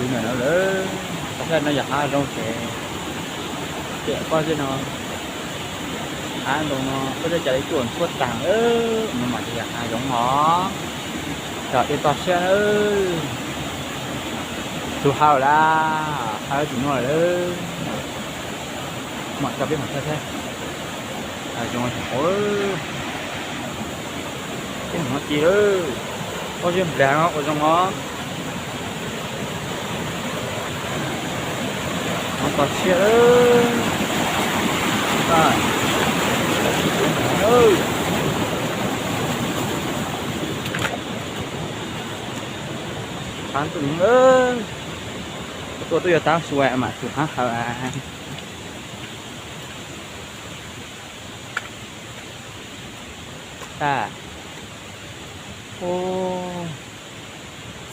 Tus niam no lawm, tau sab no yog hav zoov ces, ces koj tej no, hav ntoo no koj tej cas li tuaj tshuab tag, no mas ces yog hav zoov os. Cov dej toj siab, tus hawm lawm, hawm tus no lawm. Mam coj peb mus saib thiab. Hav zoov, peb mus no ci lawm, pob zeb nplag no ua zoo os. Hav toj siab lawm. Hav ntoo, tua tuaj yog tab su mam tus hav hawm.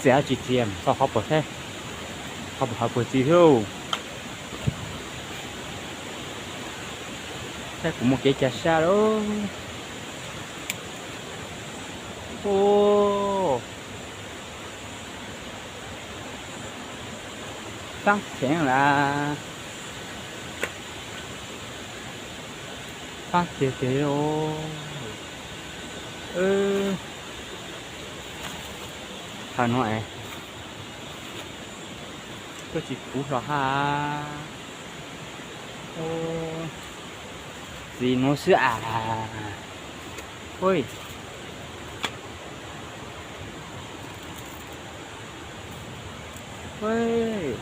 Txiav tsis txiav, txog qhov pawg thiab, qhov pawg hav pawg txiv thiab. Saib kuv muaj kev cai sab lauj. Faab thev lawm. Faab tiag tiag li. Hav no es koj tsis puv hlo hab. Txiv nuav xwb as.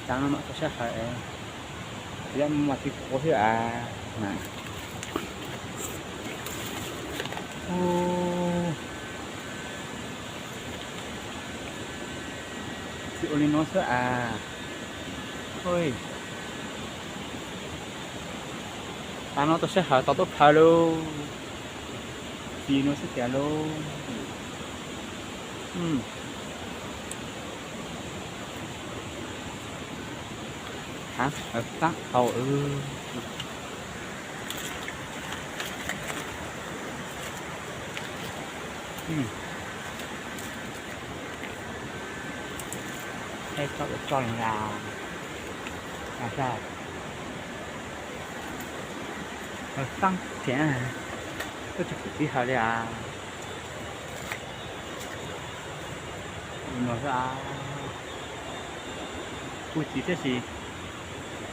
Tav no mam tau sab hawm, txiv mas txiv quav thiab as. Txiv ua li no xwb as. Tav no tau sab hawm tau tuaj khaws lauj. Txiv nuav xwb tiag lauj. Hav hawm faab hau. Tso ua tso lawm as. Hawm faab thiab, koj tsis pum txiv hawm li as. Kuj txiv thiab si,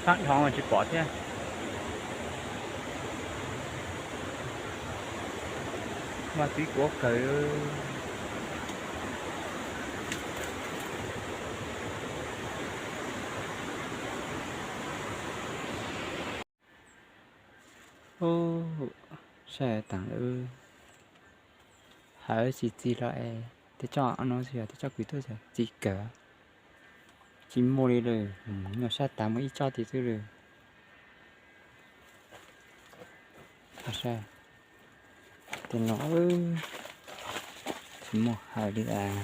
faab dhau mas tsis pom thiab. Mas txiv quav kawg. Saib taag lawm, hawm tsis txi los es tej tsob no xwb yog tej tsob kws tuaj txi kawg. Tsis muaj li lawm, nyuaj sab tas muaj ib tsob tid xwb lawm. Tej no tsis muaj hawm li as.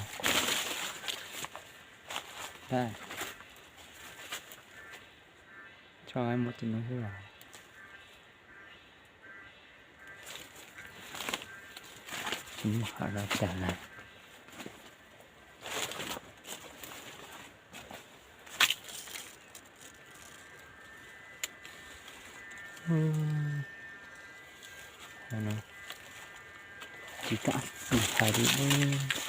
Tso muaj tej no xwb os. Tsis muaj hawm los tag lawm. Tsis kam hais li.